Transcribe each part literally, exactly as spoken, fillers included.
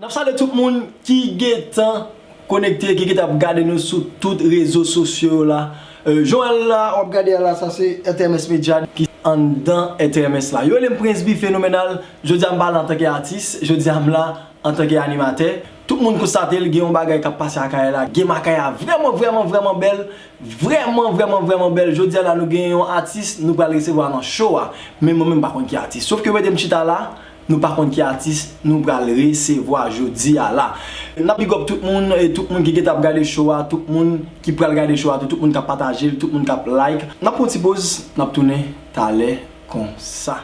N ap salye tout moun ki gentan konekte, ki gentan ap gade nou sou tout rezo sosyo yo la. Euh, Joel la, w ap gade a la, sa se R T M S Media ki anndan R T M S la. Yo rele m Prince B Fenomenal. Jodi a m pa la antanke atis, jodi a m la antanke animatè. Tout moun konstate l, gen yon bagay k ap pase Akayè la. Game Akayè a vrèman, vrèman, vrèman bèl. Vrèman, vrèman, vrèman bèl. Jodi a la, nou gen yon atis nou pral resevwa nan show a. Men mwen menm, m pa konn ki atis. Sof ke mete m chita la, nou pa konn ki atis nou pral resevwa jodi a la. N ap big up tout moun, e tout moun ki gentan ap gade show a, tout moun ki pral gade show a, tout, tout moun k ap pataje l, tout moun k ap like. N ap pran yon ti poz, n ap tounen talè konsa.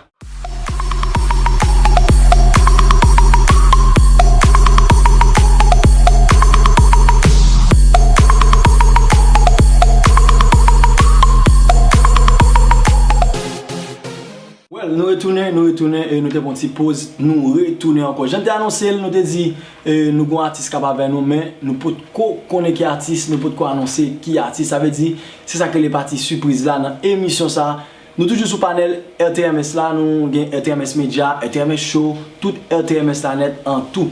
Well, nou retounen, nou retounen, e nou te pran ti poz, nou retounen ankò. Jan n te anonse l, nou te di, e, nou gon atis k ap avè nou, men nou potko konnen ki atis, nou potko anonse ki atis. Sa vle di, se sa k rele pati sipriz la nan emisyon sa. Nou toujou sou panèl R T M S la, nou gen R T M S Media, R T M S Show, tout R T M S la nèt an tou.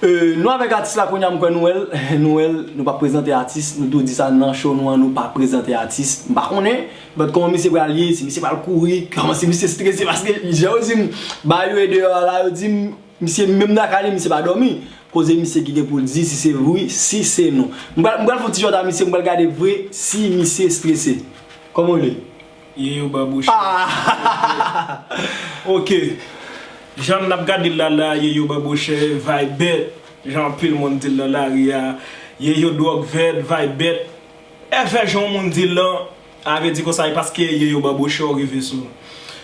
Euh, nou avèk atis la kounye a, m kwè nou wè l, nou wè l, nou p ap prezante atis, nou tou di sa nan show nou an, nou pa prezante atis. M pa konnen, but kòman misye pral ye, si misye pral kouri, kòman si misye strese, paske jan yo di m, ba yo e deyò a la, yo di m, misye menm nan kay li, misye pa dòmi. Koze misye ki gen pou l di, si se wi, si se non. M pral, m pral fè yon ti jòt a misye, m pral gade vre si misye strese. Kòman w ye? Yeyo Babouche. Ah! Ok. Jan n ap gade l la la, Yeyo Babouche, vibe bèt. Jan anpil moun di l nan lari a, Yeyo dwòg vèt, vibe bèt. Èvè jan yon moun di l lan, a vle di konsa, e paske Yeyo Babouche w rive sou.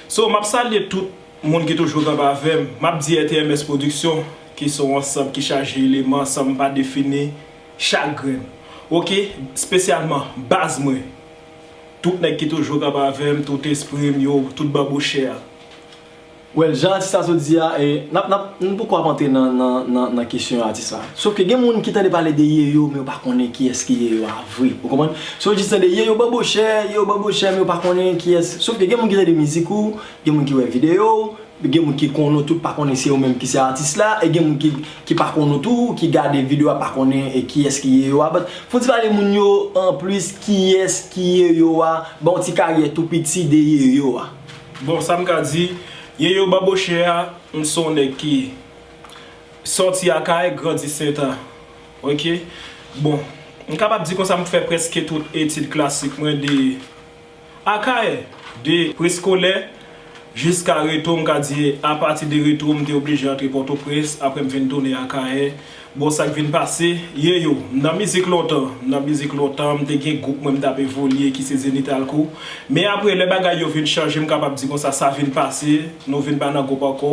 So, m ap salye tout moun ki toujou kanpe avè m. M ap di R T M S Production, ki se yon ansanm ki chaje eleman, ansanm pa defini chak grenn. Ok, espesyalman baz mwen. Tout nèg ki toujou kanpe avè m, tout espri m yo, tout babouchè a. Well, jan atis la sot di a, e, n ap, n ap, nou poko ap antre nan, nan, nan, nan kesyon atis la. Sof ke gen moun ki tande pale de Yeyo, men yo pa konnen kiyès ki Yeyo a vre. Ou konprann? So, yo jis tande Yeyo babouchè, Yeyo babouchè, men yo pa konnen kiyès. Sof ke gen moun ki tande mizik ou, gen moun ki wè videyo w, gen moun ki konnen w tou pa konnen se ou menm ki se atis la, e gen moun ki, ki pa konnen w tou, ki gade videyo a pa konnen e kiyès ki Yeyo a. But, fò n ti pale moun yo anplis kiyès ki Yeyo a, ba w ti karyè tou piti de Yeyo a. Bon, sa m ka di, Yeyo babouchè a, m se yon nèg ki sòti Akayè, grandi Senta. Ok? Bon, m kapab di konsa m fè prèske tout etid klasik mwen de Akayè, de preskolè jiska retou, m ka di apati de retou, m te oblije antre Pòtoprens, apre m vin tounen Akayè. Bon, sa k vin pase, Yeyo, m nan mizik lontan, m nan mizik lontan, m te gen gwoup mwen m t ap evolye ki se Zenith Alco. Men apre, lè bagay yo vin chanje, m kapab di konsa, sa vin pase, nou vin pa nan gwoup ankò.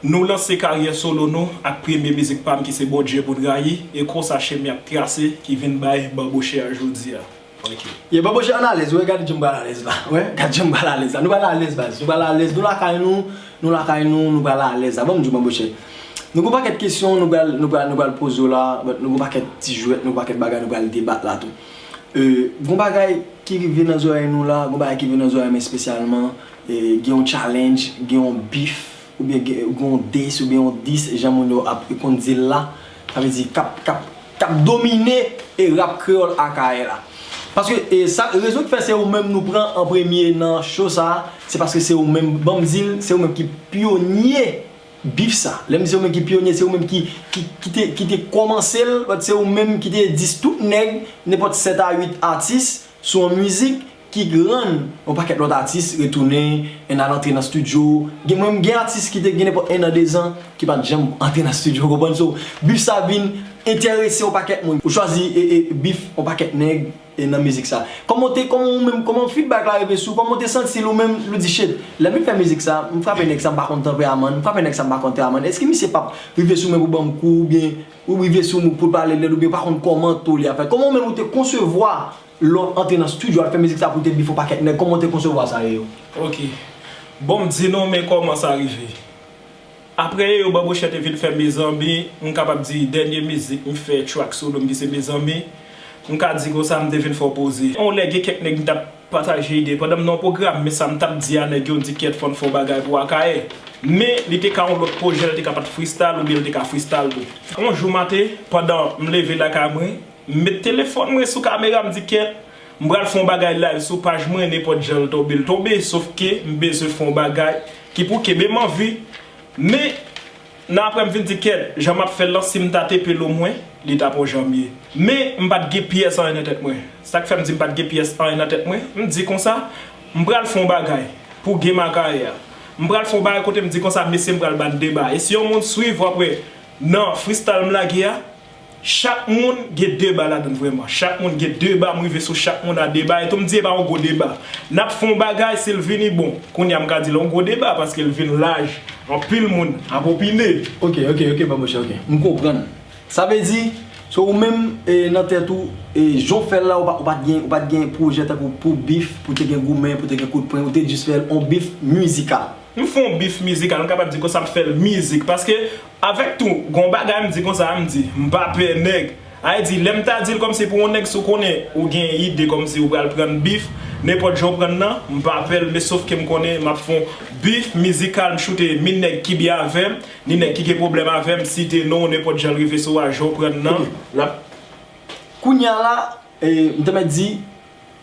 Nou lanse karyè solo nou ak premye mizik pa m ki se Bondye pou n rayi, e konsa chemen ap trase ki vin bay Babouchè a jodi a. Ok. Yeah, Babouchè, ann alèz, wè, gade jan m pral alèz la. Wè, gade jan m pral alèz la. Nou pral alèz, baz. Nou pral alèz. Nou lakay nou, nou lakay nou, nou pral alèz la. Ban m di w, Babouchè. Nou gon pakèt kesyon, nou pral, nou pral, nou pral poze w la, but nou gon pakèt ti jwèt, nou gon pakèt bagay, nou pral debat la tou. Euh, gon bagay ki rive nan zòrèy nou la, gon bagay ki rive nan zòrèy mwen espesyalman, euh, gen yon challenge, gen yon beef, oubyen gen, gen yon diss, oubyen yon diss, jan moun yo ap konn di l la, sa vle di k ap, k ap, k ap domine e rap kreyòl Akayè la. Paske, e sa, rezon ki fè se ou menm nou pran an premye nan show sa, se paske se ou menm, ban m di l, se ou menm ki pyonye beef sa. Lè m di se ou menm ki pyonye, se ou menm ki, ki, ki te, ki te kòmanse l, but se ou menm ki te diss tout nèg, nenpòt sèt a uit atis, sou yon mizik ki rann yon pakèt lòt atis retounen, e n al antre nan estidyo. Gen, mwen, gen atis ki te gen nenpòt en an, dezan, ki pa t janm antre nan estidyo, ou konprann? So, beef sa vin enterese yon pakèt moun. Ou chwazi, e, e, beef yon pakèt nèg, e, nan mizik sa. Kòman w te, kòman ou menm, kòman feedback la rive sou, kòman w te santi l ou menm, ou di, shit, lè m vin fè mizik sa, m frape nèg sa, m pa konn tanperaman l, m frape nèg sa, m pa konn tanperaman l. Èske misye p ap rive sou mwen pou ban m kou, oubyen ou rive sou mwen pou l pale lèd, oubyen pa konn kòman tole a fèt? Kòman ou menm ou te konsevwa lè w antre nan estidyo al fè mizik sa pou w te beef yon pakèt nèg, kòman w te konsevwa sa, Yeyo? Ok. Bon, m di nou men kòman sa rive. Apre Yeyo Babouchè te vin fè Mezanmi, m kapab di dènye mizik m fè track solo m ki se Mezanmi, m ka di konsa m te vin fè w poze. Yon lè gen kèk nèg m t ap Pataje ide. Pandan m nan yon pwogram, men sa m t ap di a nèg yo, m di kèt, fò n fè yon bagay pou Akayè. Men li te ka yon lòt pwojè, li te ka pa t freestyle oubyen li te ka freestyle tou. Yon jou maten, pandan m leve lakay mwen, m met telefòn mwen sou kamera, m di kèt, m pral fè yon bagay live sou paj mwen, nenpòt jan l tonbe, l tonbe, sof ke m bezwen fè yon bagay ki pou kenbe m an vi. Men, nan apre m vin di kèt, jan m ap fè l lan, si m ta tepe lo mwen, li t ap on jan m ye. Men, m pa t gen pyès anyen nan tèt mwen. Sa k fè m di m pa t gen pyès anyen nan tèt mwen, m di konsa, m pral fè yon bagay pou game Akayè a. M pral fè yon bagay kote m di konsa, mesye, m pral ba n deba. E si yon moun swiv, w ap wè, nan freestyle m lage a, chak moun gen deba ladan l vrèman. Chak moun gen deba, m rive sou chak moun a deba. E tou m di e pa yon gwo deba. N ap fè yon bagay, si l vini bon. Kounye a m ka di l yon gwo deba, paske l vin laj. Anpil moun ap opine. Ok, ok, ok, Babouche, ok. M konprann. Sa vle di, so ou menm, e, nan tèt ou, e, jan w fè l la, ou pa, ou pa t gen, ou pa t gen pwojè tankou pou bif, pou te gen goumen, pou te gen kout pwen, ou te jis fè l on bif mizikal. M fè on bif mizikal, m kapab di konsa m fè l mizik. Paske, avèk tou, gon bagay m di konsa, m di, m pa pè nèg. Sa vle di, lè m ta di l kòmsi pou yon nèg, si w konnen, ou gen ide kòmsi ou pral pran bif, nenpòt jan w pran nan, m pa pè l, men sof ke m konnen m ap fè on bif mizikal, m choute, ni nèg ki byen avè m, ni nèg ki gen pwoblèm avè m, site non w, nenpòt jan l rive sou a, jan w pran nan. Ok, la, kounye a la, e, m te mèt di,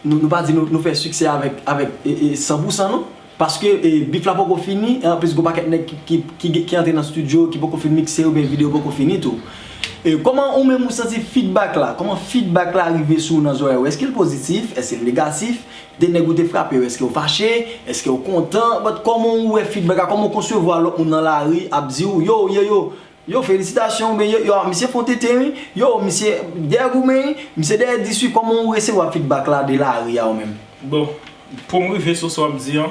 nou, nou pa di nou, nou fè siksè avèk, avèk, e, e, san pou san non. Paske, e, bif la poko fini, e anplis gon pakèt nèg ki, ki, ki, ki antre nan estidyo, ki poko fin mikse oubyen videyo poko fini tou. E, kòman ou menm ou santi feedback la? Kòman feedback la rive sou ou nan zòrèy ou? Èske l pozitif? Èske l negatif? De nèg ou te frape yo, èske yo fache? Èske yo kontan? But kòman ou wè feedback la? Kòman ou konsevwa lòt moun nan lari ap di w, yo, yo, yo, Yo, felisitasyon, oubyen yo, yo, misye fon tete, wi. Yo, misye dèyè goumen, wi. Misye dèyè dis, wi. Kòman ou resevwa feedback la de lari a, ou menm? Bon, pou m rive sou sa w ap di an,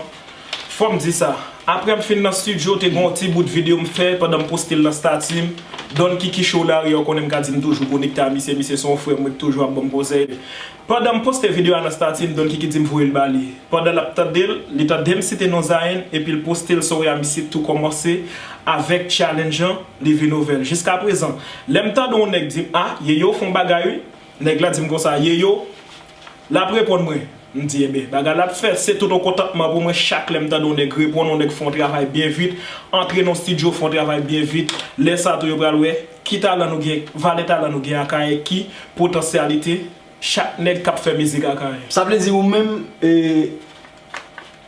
fò m di sa. Apre m fin nan estidyo, te gen yon ti bout videyo m fè pandan m poste l nan stati m. Don Kiki Show lari a, ou konnen m ka di m toujou konekte a misye, misye se yon frè m, wi, ki toujou ap ban m konsèy. Pandan m poste videyo a nan stati m, Don Kiki di m voye l ba li. Pandan l ap tande l, li tande m site non Zayn, epi l poste l, sa w wè a misye tou kòmanse avèk challenge an, li vin ouvè l. Jiskaprezan, lè m tande yon nèg di m, a, Yeyo fè yon bagay wi, nèg la di m konsa, Yeyo, l ap reponn mwen. M di, enben, bagay la ap fèt, se tout yon kontantman pou mwen chak lè m tande yon nèg reponn, yon nèg fè yon travay byen vit, antre nan yon estidyo, fè yon travay byen vit. Lè sa a tou yo pral wè ki talan nou gen, valè talan nou gen Akayè, ki potansyalite chak nèg k ap fè mizik Akayè. Sa vle di ou menm, e,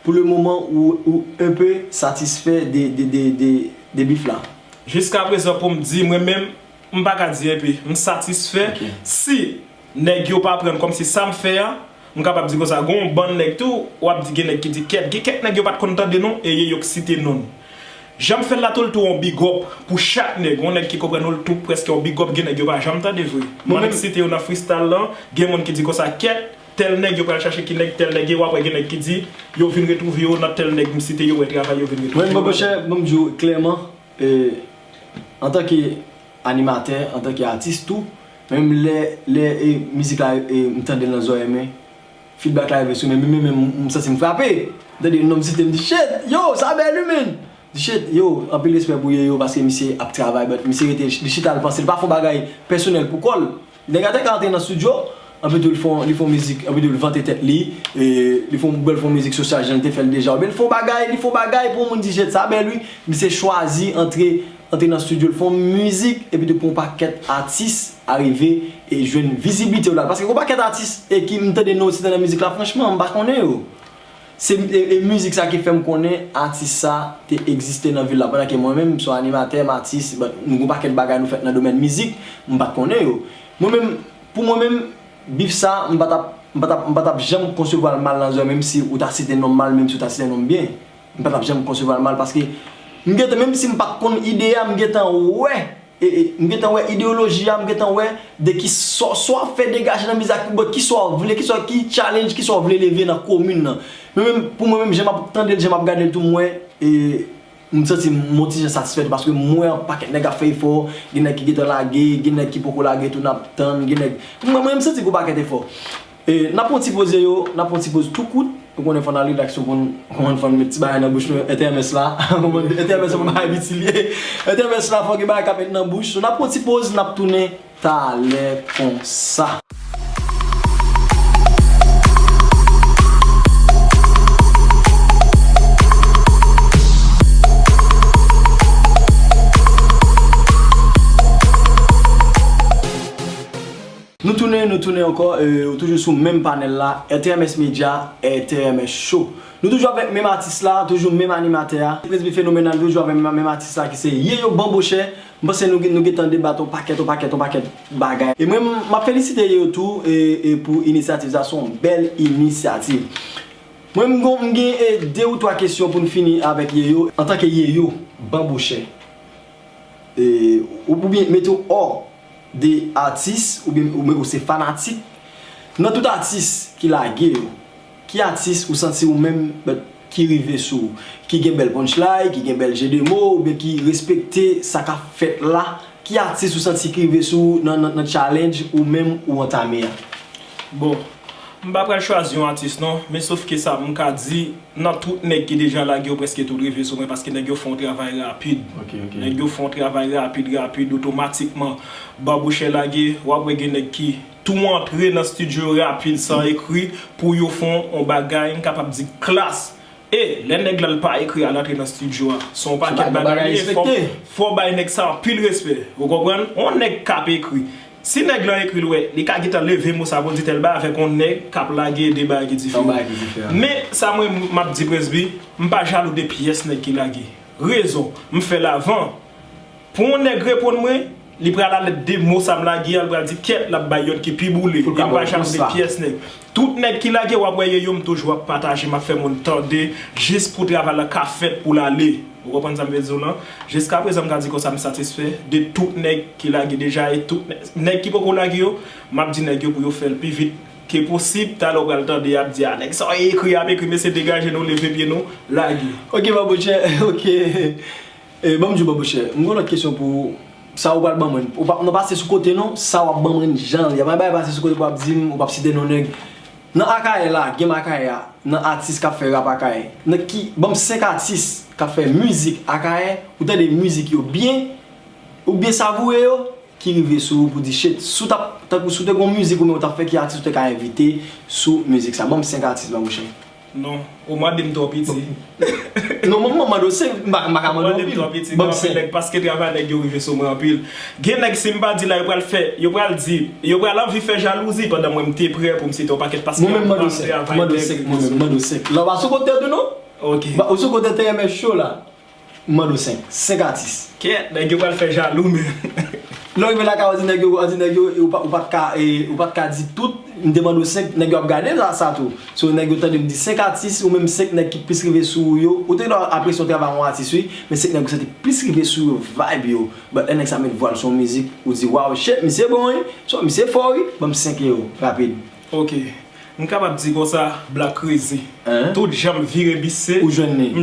pou le moman, ou, ou enpe satisfè de, de, de, de, de bif la? Jiskaprezan, pou m di, mwen menm, m pa ka di enpe. M satisfè. Ok. Si nèg yo pa pran kòmsi sa m fè a, m kapab di konsa, gen yon bann nèg tou, w ap di gen nèg ki di kèt. Gen kèk nèg yo pa t konn tande non, e Yeyo k site non l. Jan m fè l la tou, l tou yon big up pou chak nèg. Yon nèg ki konprann ou, l tou prèske yon big up. Gen nèg yo pa janm tande vre. Mwen menm site yo nan freestyle lan, gen moun ki di konsa, kèt, tèl nèg, yo pral chache ki nèg tèl nèg ye, w ap wè gen nèg ki di, yo vin retwouve yo nan tèl nèg m site, yo wè travay yo vin retwouve yo. Mwen, Babouche, ban m di w klèman, e, antanke animatè, antanke atis tou, menm lè, lè, e, mizik la, e, m tande l nan zòrèy mwen, feedback la rive sou mwen, men, men, men, m, m santi m frape. M tande yon nonm site m di, shit, yo, sa bèl wi, man. Di, shit, yo, anpil respè pou Yeyo, paske misye ap travay, but misye rete, li chita, l panse, l pa fè yon bagay pèsonèl pou kò l. Nèg la te ka antre nan estidyo, anpi tou, li fè yon, li fè yon mizik, anpi tou, li vante tèt li, e, li fè yon, bèl fè yon mizik sosyal, jan l te fè l deja. Oubyen li fè yon bagay, li fè yon bagay pou yon moun di, shit, sa bèl wi. Misye chwazi antre, antre nan estidyo, l fè yon mizik, epi tou pou yon pakèt atis arive e jwenn viziblite yo la. Paske gon pakèt atis e ki m tande non yo site nan mizik la, franchman, m pa konnen yo. Se, e, e mizik sa ki fè m konnen atis sa te egziste nan vil la. Pandan ke mwen menm, m se yon animatè, m atis, but nou gon pakèt bagay nou fèt nan domèn mizik, m pa t konnen yo. Mwen menm, pou mwen menm, bif sa, m pa t ap, m pa t ap, m pa t ap janm konsevwa l mal nan zòrèy, menm si ou ta site non m mal, menm si ou ta site non m byen. M pa t ap janm konsevwa l mal, paske m gentan, menm si m pa t konn ide a, m gentan wè, e, e, m gentan wè ideyoloji a, m gentan wè de ki sa, sa w ap fè degaje nan mizik la, ki sa w vle, ki sa, ki challenge, ki sa w vle leve nan komin nan. Men menm, pou mwen menm, jan m ap tande l, jan m ap gade l tou, m wè, e, m santi m yon ti jan satisfè tou, paske m wè yon pakèt nèg ap fè efò, gen nèg ki gentan lage, gen nèg ki poko lage tou, n ap tann, gen nèg, mwen, mwen, m santi gon pakèt efò. E, n ap pran ti poz yo, n ap pran ti poz tou kout. Ou konnen fò n al rilaks, ou konn, ou konn fò n met ti bagay nan bouch nou, N T M S la. Ou konprann, N T M S se yon bagay itil ye. N T M S la, fò gen bagay k ap met nan bouch. So, n ap pran ti poz, n ap tounen talè konsa. Nou tounen, nou tounen ankò, e, ou toujou sou menm panèl la, R T M S Media, R T M S Show. Nou toujou avèk menm atis la, toujou menm animatè a. Presby Fenomenal toujou avèk menm, menm atis la ki se Yeyo Banbochè. M panse nou, nou gentan debat yon pakèt, yon pakèt, yon pakèt bagay. E mwen, m ap felisite Yeyo tou e, e pou inisyativ sa, se yon bèl inisyativ. Mwen, m gon, m gen e, de ou twa kesyon pou n fini avèk Yeyo. Antanke Yeyo Banbochè, e, ou, oubyen mete w hors de atis, oubyen ou, ou se fanatik. Nan tout atis ki lage yo, ki atis ou santi ou menm, but, ki rive sou ou, ki gen bèl punchline, ki gen bèl jeu de mots, oubyen ki respekte sa k ap fèt la? Ki atis ou santi ki rive sou ou nan, nan, nan challenge ou menm ou antame a? Bon, m pa pral chwazi yon atis non, men sof ke sa m ka di, nan tout nèg ki deja lage yo prèske tout rive sou mwen paske nèg yo fè yon travay rapid. Nèg yo fè yon travay rapid, rapid, otomatikman. Banbochè lage, w ap wè gen nèg ki tou antre nan estidyo rapid san ekri pou yo fè yon bagay, m kapab di klas. E, lè nèg la l pa ekri al antre nan estidyo a, se yon pakèt bagay li ye, fò, fò w bay nèg sa anpil respè. Ou konprann? Yon nèg k ap ekri. Si nèg lan ekri l wè, li ka gentan leve mo sa pou l di tèl bagay avèk yon nèg k ap lage de bagay ki diferan. Men sa mwen m ap di Presby, m pa jalou de pyès nèg ki lage. Rezon, m fè l avan. Pou yon nèg reponn mwen, li pral alèd de mo sa m lage a, li pral di kèt, l ap bay yòt ki pi boule. Li pa janm de pyès nèg. Tout nèg ki lage, w ap wè yo, yo, m toujou ap pataje, m ap fè moun tande, jis pou travay la ka fèt pou l ale. Ou konprann sa m vle di w lan? Jiskaprezan, m ka di konsa m satisfè de tout nèg ki lage deja e tout nèg, nèg ki poko lage yo, m ap di nèg yo pou yo fè l pi vit ke posib. Talè w pral tande y ap di, a, nèg sa yo ekri, y ap ekri, mesye degaje nou, leve pye nou, lage. Ok, Banbochè, ok. E, ban m di w, Banbochè, m gen yon lòt kesyon pou ou. Sa ou pral ban mwen, ou pa, nou pase sou kote non, sa w ap ban mwen jan l ye. Mwen pa pase sou kote pou w ap di m, ou p ap site non nèg. Nan Akayè la, game Akayè a, nan atis k ap fè rap Akayè, nan ki, ban m senk atis k ap fè mizik Akayè, ou tande mizik yo byen, ou byen savoure yo, ki rive sou ou pou di shit, si w t ap, tankou si w te gen yon mizik ou menm ou t ap fè, ki atis ou te ka envite sou mizik sa? Ban m senk atis, Banbochè. Non, ou mande m twò piti. Non, mwen, mwen mande w senk, m pa, m pa ka mande w anpil. Ou mande m twò piti, gen anpil nèg, paske travay nèg yo rive sou mwen anpil. Gen nèg, si m pa di la, yo pral fè, yo pral di, yo pral anvi fè jalouzi pandan mwen m te prè pou m site yon pakèt, paske yo ap travay nèg rive sou mwen. Mwen menm, mande w senk, mwen menm, mande w senk. La, w pa sou kontè tou non? Ok. Ou sou kontè T M S Show la. M mande w senk. Senk atis. Kèt, nèg yo pral fè jalou menm. Lè w rive lakay ou di nèg yo, ou di nèg yo, ou pa, ou pa t ka, e, ou pa t ka di tout, m te mande w senk, nèg yo ap gade sa, sa tou. So, nèg yo tande m di senk atis, ou menm senk nèg ki plis rive sou ou yo, ou te dwe apresye yon travay yon atis, wi, men senk nèg ou santi plis rive sou yo, vibe yo. But lè nèg sa met vwa l sou yon mizik, ou di, waw, shit, misye bon, wi. So, misye fò, wi. Ban m senk ewo, rapid. Ok. M kapab di konsa, Black Crazy. Tout jan m vire bise, m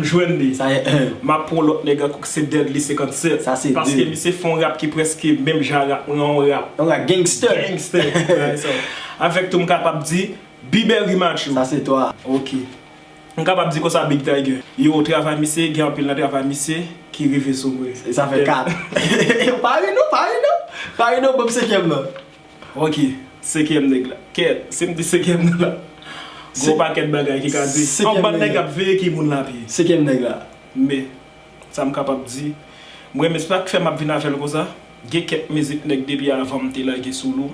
jwenn li. M ap pran lòt nèg ankò ki se Deadly senkannsèt. Paske misye fè yon rap ki prèske menm jan rap mwen, yon rap. Yon rap gangster. Gangster. Avèk tou m kapab di, Bibery Matcho. Sa se twa. Ok. M kapab di konsa, Big Tiger. Yo, travay misye, gen anpil nan travay misye ki rive sou mwen. E sa fè kat. Pa ri non, pa ri non. Pa ri non, ban m senkyèm nan. Ok, senkyèm nèg la. Kèt, si m di senkyèm nèg la, gon pakèt bagay ki ka di. Yon bann nèg ap veye ki moun l ap ye. Senkyèm nèg la. Men, sa m kapab di, m renmen, se sa k fè m ap vin avè l konsa. Gen kèk mizik nèg depi avan m te lage sou nou.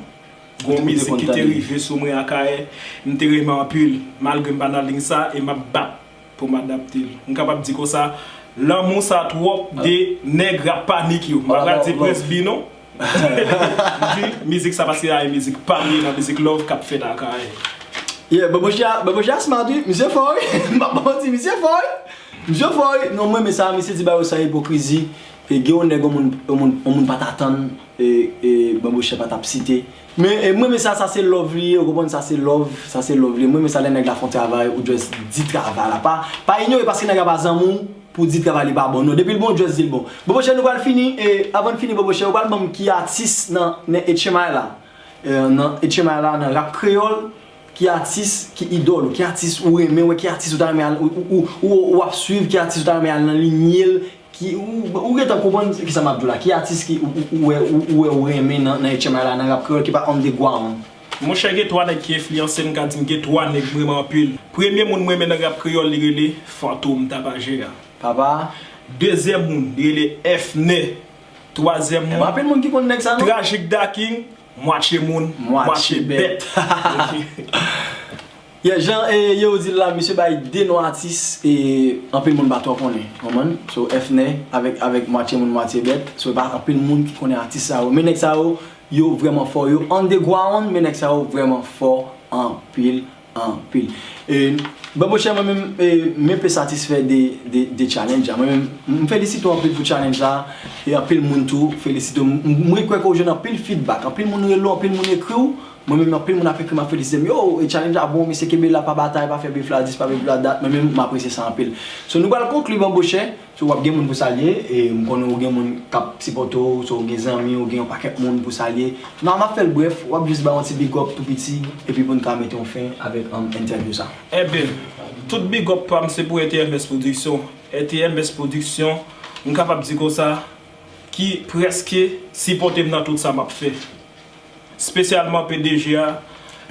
Gon mizik ki te rive sou mwen Akayè, m te renmen anpil, malgre m pa nan liy sa e m ap bat pou m adapte l. M kapab di konsa, lanmou sa twòp de nèg rap panik yo. M pa pral di Prince B non. M di mizik sa paske a e mizik pa m ye nan mizik love k ap fèt Akayè. Yeah, Banbochè, Banbochè a smart wi, misye fò wi. M pa manti, misye fò wi. Misye fò wi. Non, mwen renmen sa, misye di bagay yo san ipokrizi. E gen yon nèg yon moun, yon moun, yon moun pa t atann, e, e, Banbochè pa t ap site. Men, e, mwen renmen sa, sa se love li ye, ou konprann, sa se love, sa se love li ye. Mwen renmen sa lè nèg la fè yon travay, ou just di travay la. Pa, pa inyore paske nèg la pa zanmi w pou di travay li pa bon. Non, depi l bon, just di l bon. Banbochè, nou pral fini, e, avan n fini, Banbochè, ou pral ban m ki atis nan, nan H M I la. E, nan H M I la, nan rap kreyòl, ki atis ki idòl ou, ki atis ou renmen wè, ki atis ou ta renmen al, ou, ou, ou, ou, ou ap swiv, ki atis ou ta renmen al nan linye l, ki, ou, ou gentan konprann kisa m ap di w la, ki atis ki ou, ou, ou wè, ou, ou wè ou renmen nan, nan H M I la, nan rap kreyòl ki pa underground? Monchè, gen twa nèg ki enfliyanse m, m ka di m gen twa nèg m renmen anpil. Premye moun m renmen nan rap kreyòl, li rele Fantom Tapajè a. Papa. Dezyèm moun, li rele Fnè. Twazyèm moun, anpil moun ki konn nèg sa non. Trajik Da King. Mwatye moun, mwatye bèt. Yeah, jan e, yo di l la, misye bay de non atis e anpil moun pa twò konnen, konprann? So, Fnè avèk, avèk Mwatye moun, mwatye bèt. So, e pa anpil moun ki konnen atis sa yo. Men nèg sa yo, yo vrèman fò. Yo underground, men nèg sa yo vrèman fò anpil, anpil. E, Banbochè, mwen menm, e, mwen pe satisfè de, de, de challenge la. Mwen menm, m felisite w anpil pou challenge la. E anpil moun tou felisite w. M, mwen kwè ke w jwenn anpil feedback. Anpil moun rele w, anpil moun ekri w. Mwen menm, anpil moun ap ekri m, ap felisite m. Yo, e challenge la bon, mesye, kenbe la, pa batay, pa fè bif la dis, pa bif la dat. Mwen menm, m apresye sa anpil. So, nou pral konkli, Banbochè. So, w ap gen moun pou salye, e m konnen w gen moun k ap sipòte w, so, w gen zanmi, w gen yon pakèt moun pou salye. Nan, m ap fè l brèf, w ap jis bay yon ti big up tou piti, epi pou n ka mete yon fen avèk, um, entèvyou sa. Enben, tout big up pa m se pou R T M S Production. R T M S Production, m kapab di konsa, ki prèske sipòte m nan tout sa m ap fè. Espesyalman P D G a,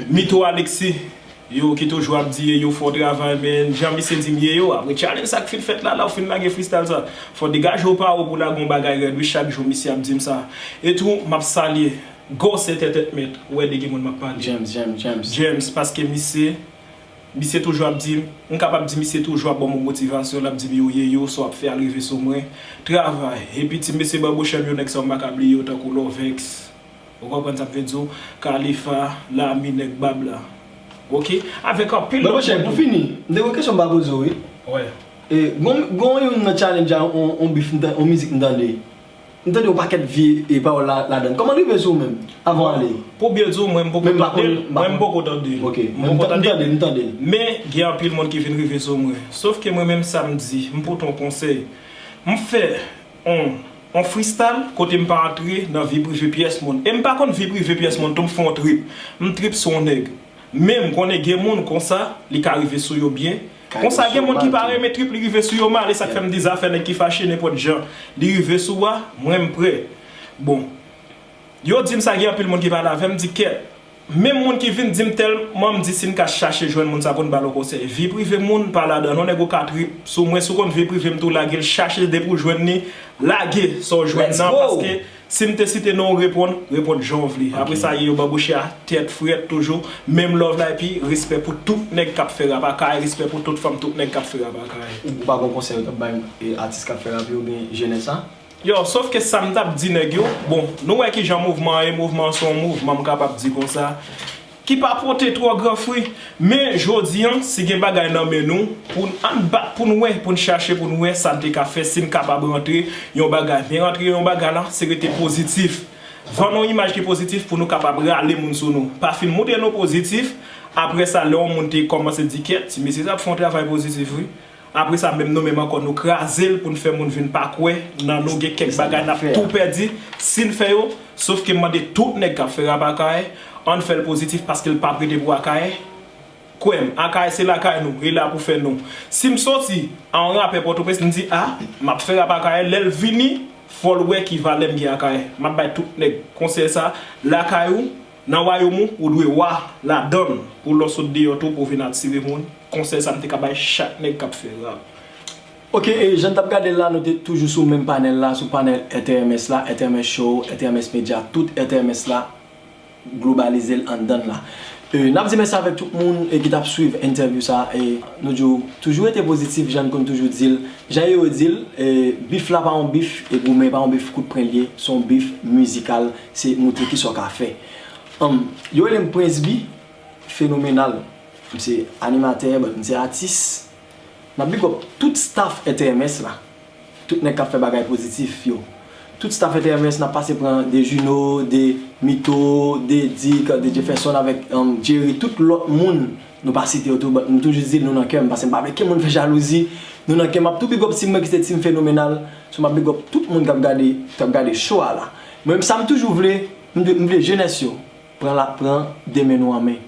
Mito Alexis, yo ki toujou ap di yo fè yon travay, men jan misye di m ye yo, apre challenge sa k fin fèt la, la w fin lage freestyle sa, fò w degaje w pa w pou lage yon bagay rèd, wi, chak jou misye ap di m sa. E tou, m ap salye Ghost Entertainment, ou wè de ki moun m ap pale. James, James, James. James, paske misye, misye toujou ap di m, m kapab di misye toujou ap ban m yon motivasyon, l ap di m yo ye yo, sa w ap fè a rive sou mwen. Travay. Epi ti mesye Banbochè m yo, nèg sa yo m pa ka bliye yo tankou Lovex. Ou konprann sa m vle di w? Khalifa, Lami, nèg bab la. Oke? Avèk anpil lòt moun tou. Banbochè, pou fini, m te gen yon kesyon m pa poze w, wi. Wè. E, gon, gon youn nan challenge a, on, on bif, m tan-, on mizik m tande. M tande yon pakèt vye, e, pawòl la, ladan l. Kòman l rive sou ou menm, avan w ale? Pou byen di w, mwen, m poko tande l. Mwen, m poko tande l. Oke. M poko tande l. M tande l, m tande l. Men, gen anpil moun ki vin rive sou mwen. Sòf ke mwen menm, sa m di, m pote yon konsèy. M fè on, on freestyle kote m pa antre nan vi prive pyès moun. E m pa konn vi prive pyès moun tou, m fè on trip. M trip sou on nèg. Men m konnen gen moun konsa, li ka rive sou yo byen. Konsa gen moun ki pa renmen trip, li rive sou yo mal, e sa k fè m di zafè nèg ki fache nenpòt jan. Li rive sou ou a, mwen m prè. Bon. Yo di m sa, gen anpil moun ki pale avè m, di kèt. Menm moun ki vin di m tèlman, m di si n ka chache jwenn moun sa pou n ba l yon konsèy. Vi prive moun pa ladan non, nèg ou ka trip sou mwen, si w konn vi prive m tou lage l, chache depi w jwenn li, lage sa w jwenn nan, paske si m te site non w reponn, reponn jan w vle. Apre sa, ye yo Banbochè a, tèt frèt toujou, menm love la, epi respè pou tout nèg k ap fè rap Akayè, respè pou tout fanm, tout nèg k ap fè rap Akayè. Ou pa gon konsèy ou t ap bay, e, atis k ap fè rap yo oubyen jenès la? Yo, sòf ke sa m t ap di nèg yo, bon, nou wè kijan mouvman an ye, mouvman an se yon mouvman, m kapab di konsa, ki pa pote twò gran fwi, men jodi an, si gen bagay nan men nou, pou n, ann bat pou n wè, pou n chache pou n wè sa n te ka fè, si n kapab rantre yon bagay. Men rantre yon bagay la, se rete pozitif. Vann yon imaj ki pozitif pou nou kapab rale moun sou nou. Pa fin montre nou pozitif, apre sa, lè yon moun te kòmanse di kèt, ti mesye sa ap fè yon travay pozitif, wi. Apre sa, menm nou menm ankò, nou kraze l pou n fè moun vin pa kwè nan nou, gen kèk bagay n ap tou pèdi si n fè yo. Sòf ke m mande tout nèg k ap fè rap Akayè, ann fè l pozitif paske l p ap rete pou Akayè. Kwè m, Akayè se lakay nou, e la pou fè nou. Si m soti a yon rapè Pòtoprens, m di, a, m ap fè rap Akayè, lè l vini, fò l wè ki valè m gen Akayè. M ap bay tout nèg konsèy sa, lakay ou, nan wayòm ou, ou dwe wa ladan l, pou lè w sot deyò tou, pou w vin atire moun. Konsèy sa m te ka bay chak nèg k ap fè rap. Oke, e jan n t ap gade l la, nou te toujou sou menm panèl la, sou panèl R T M S la, R T M S Show, R T M S Media, tout R T M S la, globalize l anndan l la. E, n ap di mèsi avèk tout moun, e, ki t ap swiv entèvyou sa, e, nou di w, toujou rete pozitif, jan n konn toujou di l. Jan yo di l, e, bif la pa yon bif, e, goumen pa yon bif kout pwen l ye, se yon bif mizikal, se montre kisa w ka fè. Ann, yo rele m Prince B, fenomenal. M se animatè, but m se atis. M ap big up tout staff R T M S la. Tout nèg k ap fè bagay pozitif yo. Tout staff R T M S, n ap pase pran de Juno, de Mito, de Dick, de Jefferson avèk, um, Jerry, tout lòt moun nou pa site yo tou, but m toujou di l nou nan kè m, paske m pa vle kenn moun fè jalouzi, nou nan kè m. M ap tou big up team mwen ki se team Fenomenal, so m ap big up tout moun k ap gade, k ap gade show a la. Mwen menm sa m toujou vle, m vle, m vle jenès yo pran la, pran demen nou an men.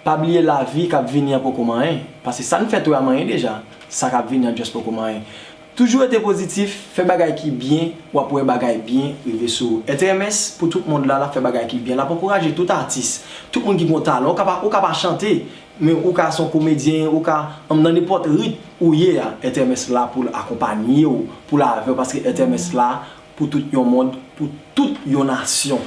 Pa bliye lavi k ap vini an poko manyen, paske sa n fè tou a manyen deja, sa k ap vini an just poko manyen. Toujou rete pozitif, fè bagay ki byen, w ap wè bagay byen rive sou ou. R T M S pou tout mond la, l ap fè bagay ki byen, l ap ankouraje tout atis, tout moun ki gon talan. Ou ka pa, ou ka pa chante, men ou ka se yon komedyen, ou ka, nan nenpòt rit ou ye a, R T M S la pou l akonpanye w, pou l avè w, paske R T M S la pou tout yon mond, pou tout yon nasyon.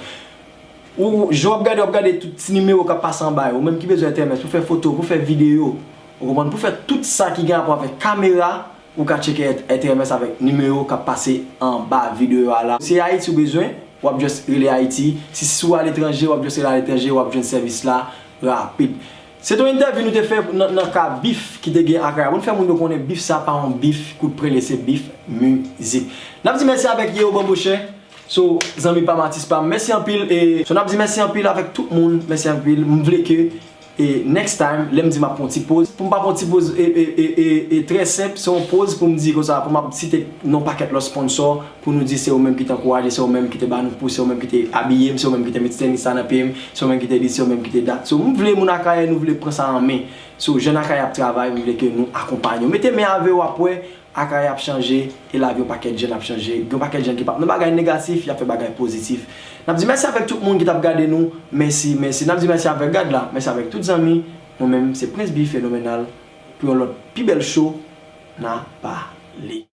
Ou, jan w ap gade, w ap gade tout ti nimewo k ap pase anba yo. Ou menm ki bezwen Ethermess pou fè foto, pou fè videyo, ou konprann, pou fè tout sa ki gen rapò avèk kamera, ou ka tcheke Ethermess avèk nimewo k ap pase anba videyo a la. Se Ayiti ou bezwen, w ap just rele Ayiti. Si, si w aletranje, w ap just rele aletranje, w ap jwenn sèvis la rapid. Se te yon entèvyou nou te fè nan, nan ka bif ki te gen Akayè. Bon, fè moun yo konnen bif sa pa yon bif kout prele, se bif mizik. N ap di mèsi avèk Yeo Banbochè. So, zanmi pa m, atis pa m, mèsi anpil. E, so, n ap di mèsi anpil avèk tout moun. Mèsi anpil. M vle ke, e, next time, lè m di m ap pran ti poz, pou m pa pran ti poz, e, e, e, e, e, trè senp, se yon poz pou m di konsa, pou m ap site non pakèt lòt sponsò, pou nou di se yo menm ki te ankouraje, se yo menm ki te ba nou pous, se yo menm ki te abiye m, se yo menm ki te met tenis sa nan pye m, se yo menm ki te di, se yo menm ki te dat. So, m vle moun Akayè, nou vle pran sa an men. So, jèn Akayè ap travay, m vle ke nou akonpanye yo. Mete men avè yo, w ap wè, Akayè ap chanje, e lavi yon pakèt jèn ap chanje. Gen yon pakèt jèn ki p ap nan bagay negatif, y ap fè bagay pozitif. N ap di mèsi avèk tout moun ki t ap gade nou. Mèsi, mèsi. N ap di mèsi avèk gad la. Mèsi avèk tout zanmi. Mwen menm, se Prince B Fenomenal. Pou yon lòt pi bèl show, n a pale.